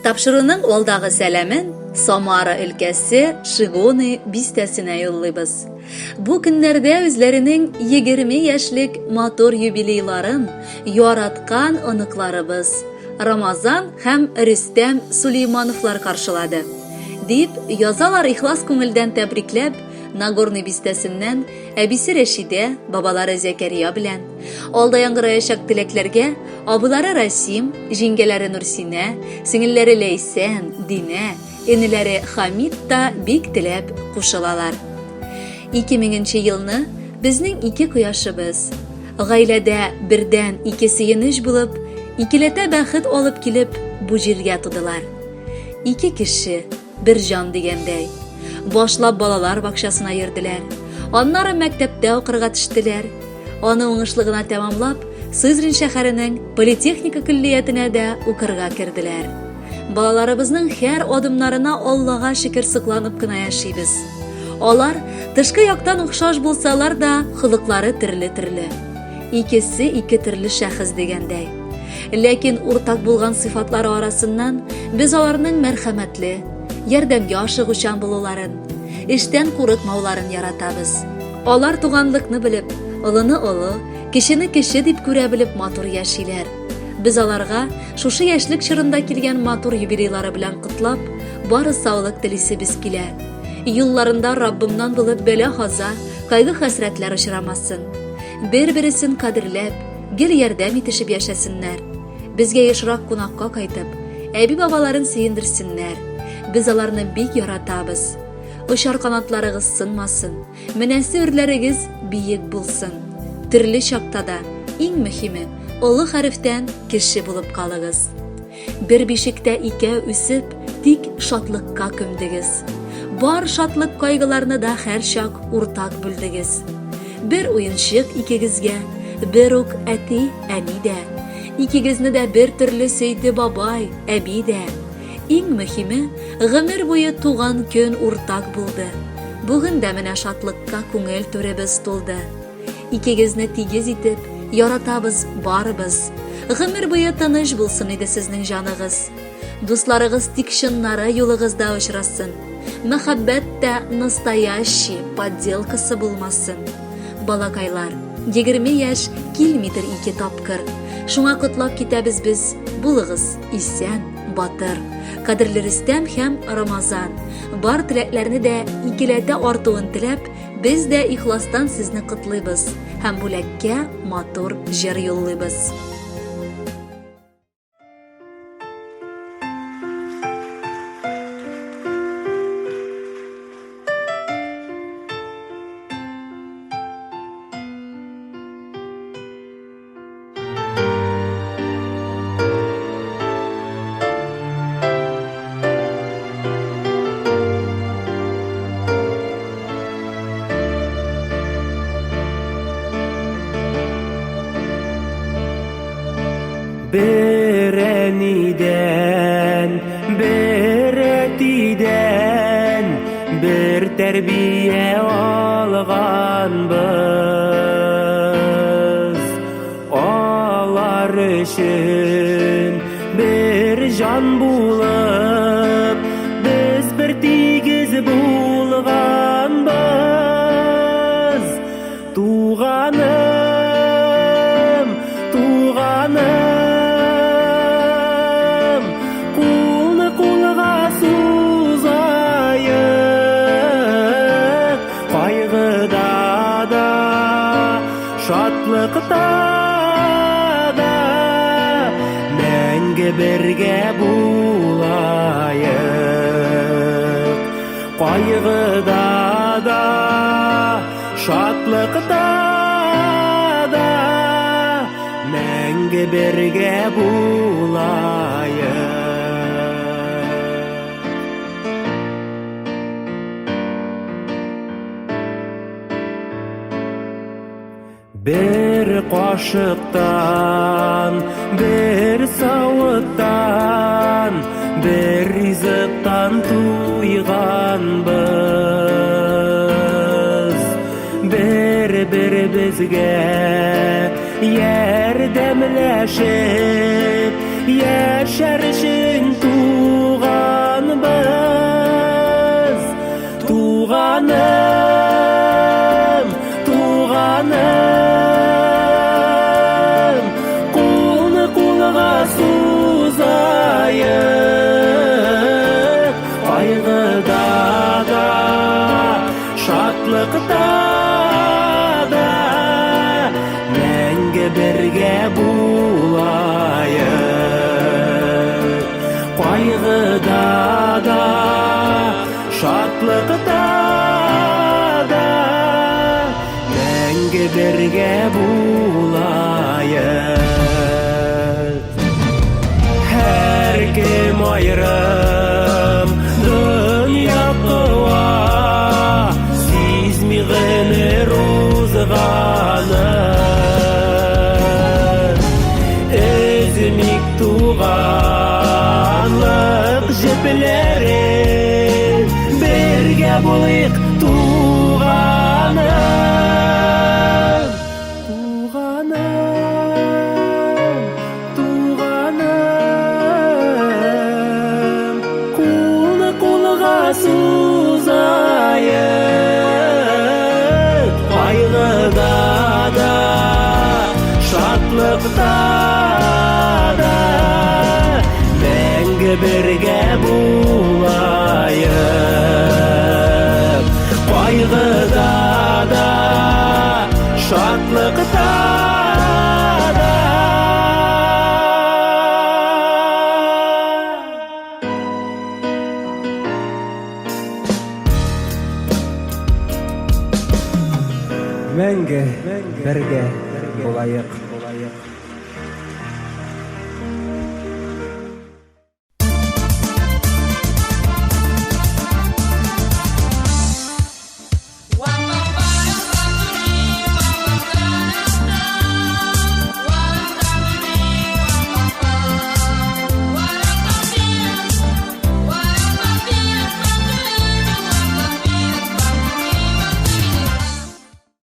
Тапшыруның алдагы сәламен Самара өлкәсе Шигоны бистәсенә юллыйбыз. Бу көннәрдә үзләренең 20 яшьлек матур юбилейларын яраткан оныкларыбыз Рамазан һәм Рөстәм Сулеймановлар каршылады. Дип язалар ихлас күңелдән тәбрикләп Нагорный бистәсеннән әбисе Рәшидә, бабалары Зәкәрия белән. Алда яңгыраячак теләкләргә абылары Расим, җиңгәләре Нурсинә, сеңелләре Ләйсән, Динә, энеләре Хамит та бик теләп кушылалар. 2000 нче елны безнең ике кояшыбыз, гаиләдә бердән ике сөенеч булып, икеләтә бәхет алып килеп, бу җиргә тудылар. Ике кеше, бер җан дигәндәй. Башлап балалар бакчасына йөрделәр. Аннары мәктәптә укырга төштеләр. Аны уңышлы гына тәмамлап, Сызрань шәһәренең политехника көллиятенә дә укырга керделәр. Балаларыбызның һәр адымнарына Аллага шөкер сокланып кына яшибез. Алар тышкы яктан охшаш булсалар да, холыклары төрле-төрле. Икесе ике төрле шәхес дигәндәй. Ләкин уртак булган сыйфатлары арасыннан без аларның мәрхәмәтле, ярдәмгә ашыгучан булуларын, эштән курыкмауларын яратабыз. Алар туганлыкны белеп, олыны олы, кечене кече дип күрә белеп матур яшиләр. Без аларга шушы яшьлек чорында килгән матур юбилейлары белән котлап, бары саулык телисебез килә. Юлларында Раббымнан булып бәла-каза, кайгы-хәсрәтләр очрамасын. Бер-бересен кадерләп, гел ярдәм итешеп яшәсеннәр. Безгә ешрак кунакка кайтып, әби-бабаларын сөендерсеннәр. Без аларны бик яратабыз. Очар канатларыгыз сынмасын, менәсе үрләрегез биек булсын. Төрле чакта да, иң мөһиме, олы хәрефтән кеше булып калыгыз. Бер бишектә икәү үсеп, тик шатлыкка күмдегез. Бар шатлык-кайгыларны да һәрчак уртак бүлдегез. Бер уенчык икегезгә, бер үк әти, әни дә. Икегезне дә бер төрле сөйде бабай, әби дә. Иң мөһиме, гомер буе туган көн уртак булды. Бүген дә менә шатлыкка күңел түребез тулды. Икегезне тигез итеп, яратабыз барыбыз. Гомер буе тыныч булсын иде сезнең җаныгыз. Дусларыгыз тик чыннары юлыгызда очрасын. Мәхәббәт тә настоящий, подделкасы булмасын. Балакайлар, 20 яшь килмидер ике тапкыр. Шуңа котлап китәбез без, булыгыз исән, батыр. Кадерле Рөстәм һәм Рамазан, бар теләкләрне дә икеләтә артуын теләп, без дә ихластан сезне котлыйбыз һәм бүләккә матур җыр юллыйбыз. Бер әнидән, бер әтидән, бер тәрбия алганбыз. Алар өчен бер җан булып, без бер тигез булганбыз. Туганым, туганым, кулны кулга сузаек, кайгыда да, шатлыкта да, мәңге бергә булаек. Кайгыда да, шатлыкта да, мәңге бергә булаек. Бер кашыктан, бер савыттан, бер ризыктан туйганбыз. Бер-беребезгә ярдәмләшеп, яшәр өчен туганбыз. Туганым, туганым, кулны кулга сузаек, кайгыда да, шатлыкта да, мәңге бергә булаек. Кайгыда да, шатлыкта да, мәңге бергә булаек. Һәркем аерым дөнья куа, сизми гомер узганын. Өзмик туганлык җепләрен, бергә булыйк, туганым. Туганым, туганым, кулны кулга сузаек, кайгыда да, шатлыкта да, мәңге бергә булаек. Кайгыда да, шатлыкта да. Мәңге бергә булаек.